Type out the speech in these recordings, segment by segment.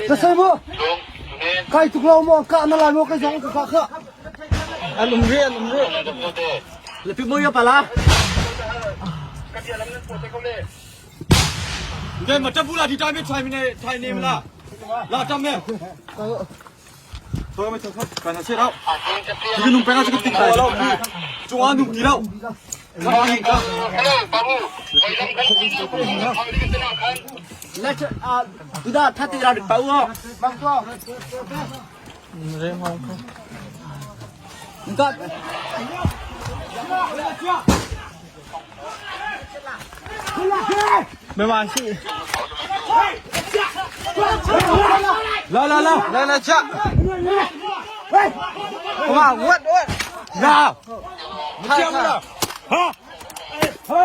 Ka sai mu. Kai tuk lo mo ka na lai mo kai zong ka ka kha. An um ri an um ri. Le pi mo yo pala. ကဲမတက်ဘူးလားဒီတိုင်းပဲထိုင်နေထိုင်နေမလားလာတက်မယ်ဆောမချောကန်ချေတော့ဒီနုံပကချကတိခေါ်တော့ကျွမ်းနုဒီတော့ခါရင်က လက်အာဒူဒါထတ်တီရာပေါော ရေမောင်ခ က မမရှိလာလာလာ 来来吃，哇，我我 လာမကြောက်ဘူးလားဟာဟာ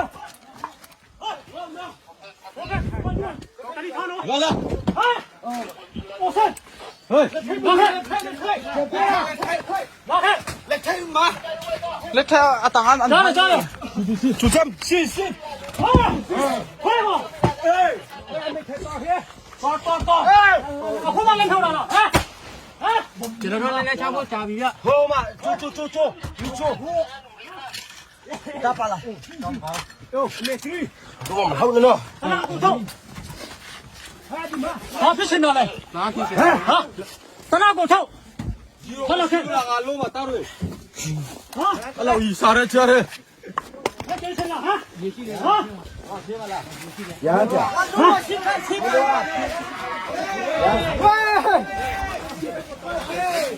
လာလာဟေး 来吃阿当安安。加了加了，主将信心，快快嘛！哎，抓抓抓！哎，我嘛人头来了，哎哎， ကျွန်တော်တို့လည်းချဖို့ကြာပြီဗျ 好嘛，走走走走，你走。 ဒါပါလား 我们好了喏。 လာကိုထုတ်ဘာဖြစ်စင်တော့လဲဘာဖြစ်စင်ဟာတနာကိုထုတ် 他那看，那个罗马大队。 ဟာ 阿老伊啥的家的？ ဘာဖြစ်စင်လားဟာဟာ ရကြ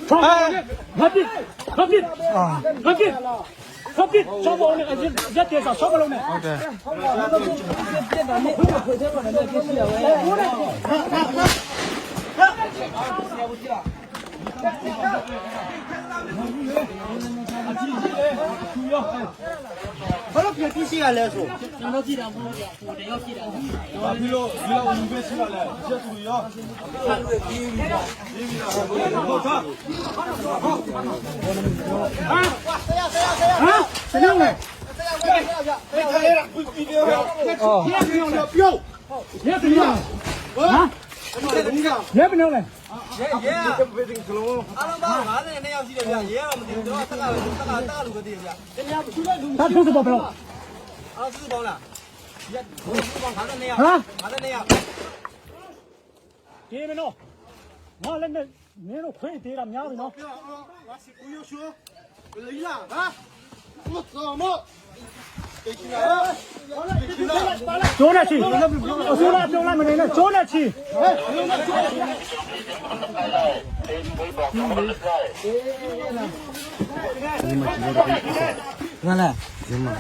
ထုတ်ငါပြစ်ငါပြစ်ငါပြစ်ငါပြစ်ဆောဘောနဲ့ရက်တဲ့ဆောဘောလုံးနဲ့ ဟုတ်တယ် ဘာလို့ပြပြရှိရလဲဆို 把皮罗，皮罗，我们别吃了嘞，先注意啊。好看。 ဟာစနေလေ 标。 ရက်ပြင်းဟာရက်ပြင်းလဲ ရဲအားလုံးပေါင်း52ယောက်ရှိတယ်ဗျရဲတော့မသိဘူးကျွန်တော်ဆက်ကပဲဆက်ကတားလို့ပဲသိတယ်ဗျ ဒါထုံးစပေါ်ဘလို့ အားစုပေါင်းလားရက်စုပေါင်း52ယောက် ဟာ 52ယောက် ဒီမနော်ငါလည်းမင်းတို့ခွေးသေးတာများပြီနော် ကျိုးနဲ့ချီအစိုးရပြုံးလိုက်မနေနဲ့ကျိုးနဲ့ချီ ငါလား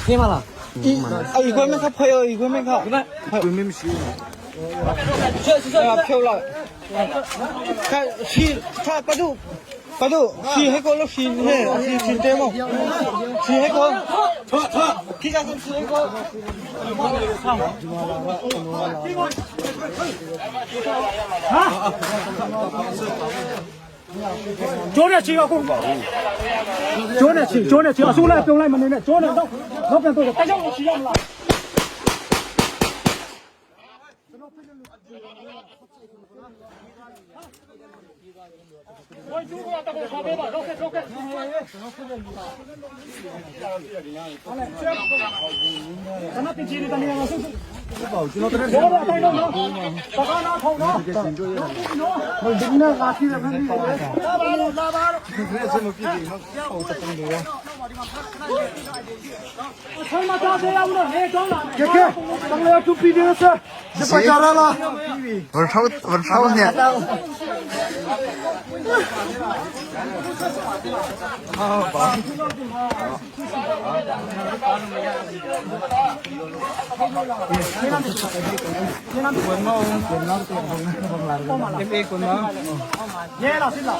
ရှင်းမလား 啊，一块没他拍哦，一块没他， ကိုမင်းမရှိဘူး 啊，漂了。看，是他把路，把路，是那个了，是那，是是对么？是那个，他他。其他是那个。 ကျိုးနဲ့ချီကကိုကျိုးနဲ့ချီကျိုးနဲ့ချီအစိုးရပြုံးလိုက်မနေနဲ့ကျိုးနဲ့တော့တော့ပြန်တော့တိုက်ရောက်ချီရမလားဝိုင်းကျူးကတော့ခါပေးပါရော့ကက်ရော့ကက်တနပင်ချီတနေရာဆုစု ကျွန်တော်တို့ ဘောတော့တိုင်းတော့နော်တကားနာထုံနော် ဟိုဒီနာကာစီရဖန်ပြီးလာပါလို့လာပါလို့ဒီနေ့စမပြည့်ဘူးဟုတ်တယ်တုံးတော့ ဆမ်းမတားသေးအောင်နော်နေကောင်းလာ ကဲကဲတမလားတူပီနေစစပကြရလား 我超我超呢。 ရဲလားစစ်လား